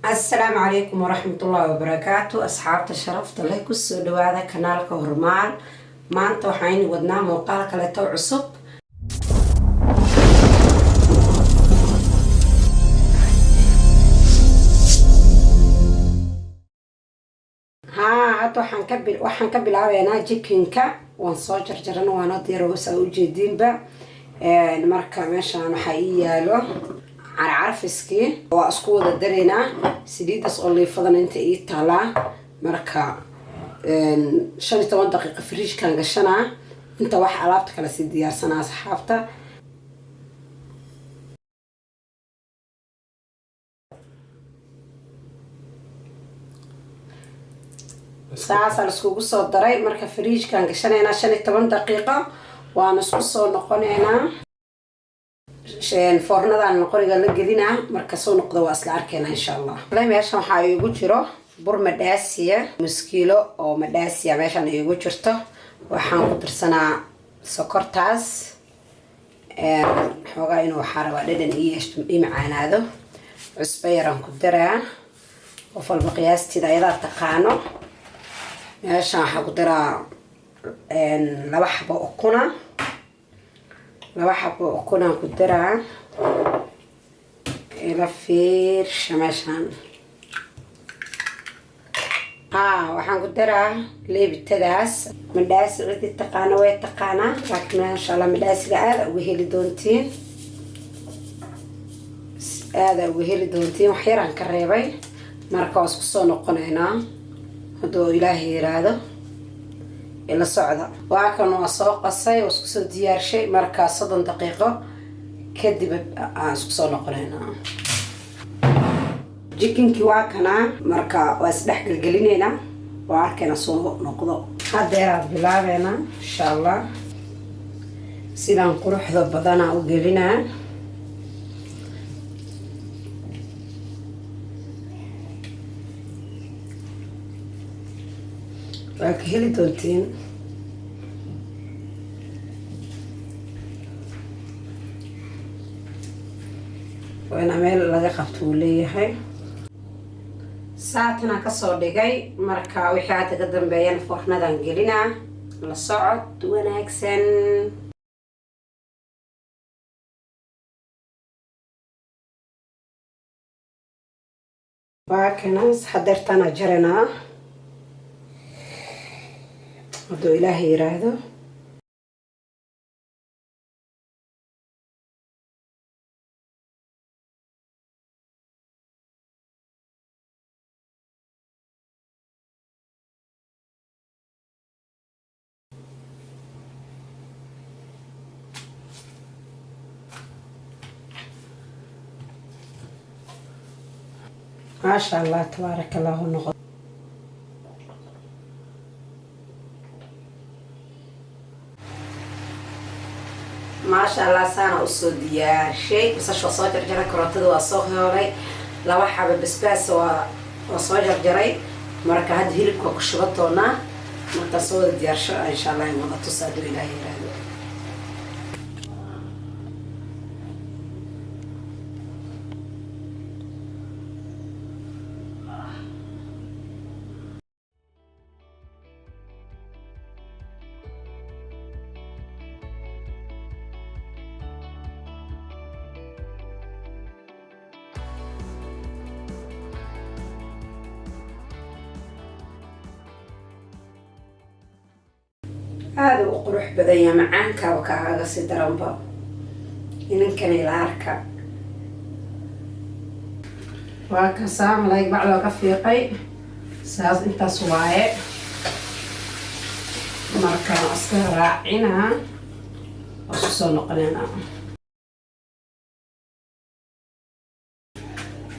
Asalaamu calaykum waraxmatullaahi wabarakaatu. Asxaabta sharafta leh, kusoo dhawaada kanaalka Hormaal. Maanta waxaynu wadnaa muuqaal kaleeto cusub. Haa, hadda waxaan ka bilaabeynaa chickenka. Waan soo jarjarana, waana diyaar, saa ujeediinba. Marka meeshaan waxaa ii yaalo carcarfiskii, waa isku wada dareynaa. Saliidaas oo liifadana inta ii taalaa. Marka 15 daqiiqa fridgekan gashanaa, inta wax alaabta kale sii diyaarsanaa, asxaabta. Saasaa laiskugu soo daray. Marka fridgekan gashanaynaa 15 daqiiqo, waana isku soo noqoneynaa. Foornadan qoriga la gelinaa. Marka soo noqdo waa isla arkeynaa, insha Allah. Meeshan waxaa iigu jiro bur madhaasiya, muskiilo oo madhaasiya meeshan iigu jirto. Waxaan ku darsanaa sokortaas xoogaa, inuu waxaa rabaa dhadhan ii yeeshto, ii macaanaado. Cusbo yaraan ku daraa, qof walba qiyaasteeda ayadaa taqaano. Meeshan waxaa ku daraa laba xabo ukuna, laba xabo ukunaan ku daraa. Ila fiirsha meeshaan. Haa, waxaan ku daraa leebitadaas madhaasi. Cidii taqaano way taqaanaa, laakiin maasha Allah, madhaasiga aada uga heli doontiin, aada uga heli doontiin. Wax yaraan ka reebay. Marka waa isku soo noqoneynaa hadduu Ilaahay yiraahdo. Ila socda. Waa kan, waa soo qasay, waa isku soo diyaarshay. Markaa 30 daqiiqo kadib aan isku soo noqoneynaa. Chickenkii waa kanaa. Marka waa isdhex gelgelineynaa, waa arkayna soo noqdo. Hadeeraad bilaabeynaa, insha Allah. Sidaan quruxda badanaa u gelinaa. Waa ka heli doontiin. Waa inaa meel laga qabto uu leeyahay. Saatanaa kasoo dhigay. Marka wixii hadda ka dambeeyana foornadan gelinaa. La socod wanaagsan. Waa kanaas, hadeertaana jaranaa hadduu Ilaahay yiraahdo. Maasha Allah, tabaaraka Allahu noqo. Maasha Allah, saana usoo diyaarshay. Basasha waa soo jarjaray, karootada waa soo hoolay, laba xaba basbaas waa soo jarjaray. Marka hadda hilibka ku shuban doonaa. Markaa soo wada diyaarsho, insha Allah, in wada tusa hadduu Ilaahay yiraahdo. Aada u qurux badan yaha, macaankaaba kaaga si daranba. Inankan ila arka. Waa kasaa, malaayig bacdoo ka fiiqay. Saas intaas waaye. Marka iska raacinaa, waa isku soo noqoneynaa.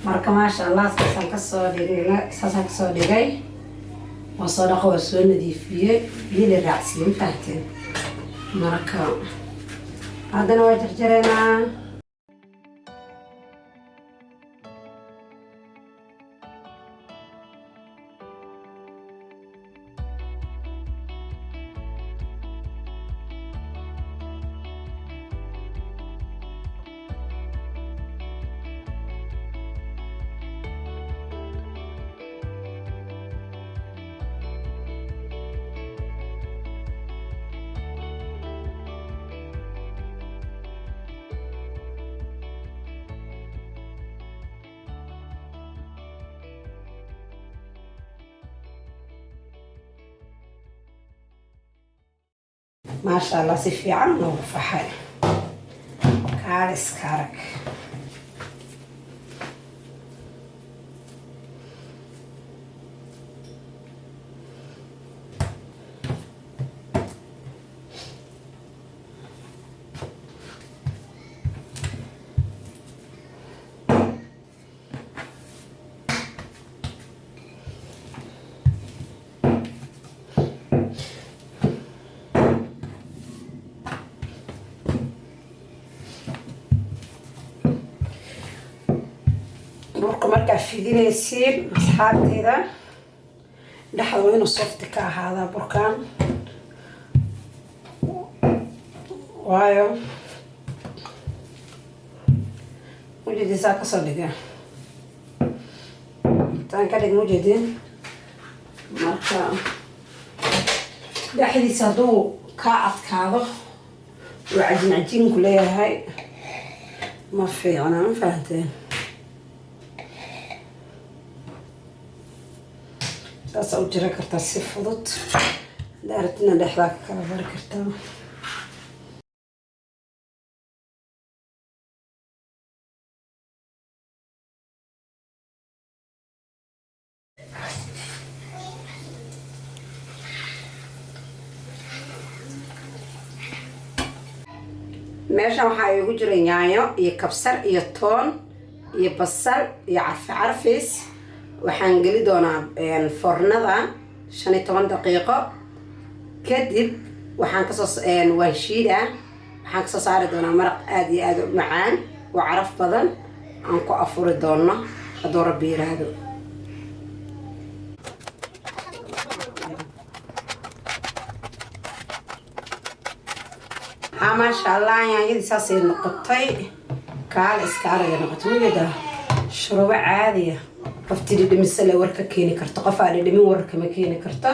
Marka maasha Allah, saasaan kasoo dhigay, saasaan kasoo dhigay. Waa soo dhaqo, waa soo nadiifiyey, biyo la raacsiiyey, ma fahanteen? Marka haddana waa jarjareynaa. Maasha Allah, si fiican noogu faxay. Kaaliska arag. Burka markaa fidinaysiin, asxaabteyda, dhexda waa inuu soft ka ahaadaa burkan, waayo ujeedisaa kasoo dhiga intaan ka dhig mujeedin. Marka dhexdiisa hadduu kaa adkaado uu cajin cajiinku leeyahay, ma fiicna. Ma fahanteen? Saasaa u jira kartaa si fudud. Haddaa rabtidna dhexdaa ka kala bari kartaa. Meeshan waxaa iigu jira yaanyo iyo kabsar iyo toon iyo basal iyo carfi carfis. Waxaan geli doonaa foornada 15 daqiiqo. Kadib waxaan kasoo waan shiidaa, waxaan kasoo saari doonaa maraq aada iyo aada u macaan oo caraf badan aan ku afuri doono, hadduu Rabbi yiraahdo. Haa, maasha Allah, yaanyadii saasay noqotay. Kaale iska araga noqotay. Mujeedaa? Shurubo caadiya. Qoftii dhidhimise le war ka keeni karto, qof aa dhidhimin war kama keeni karto.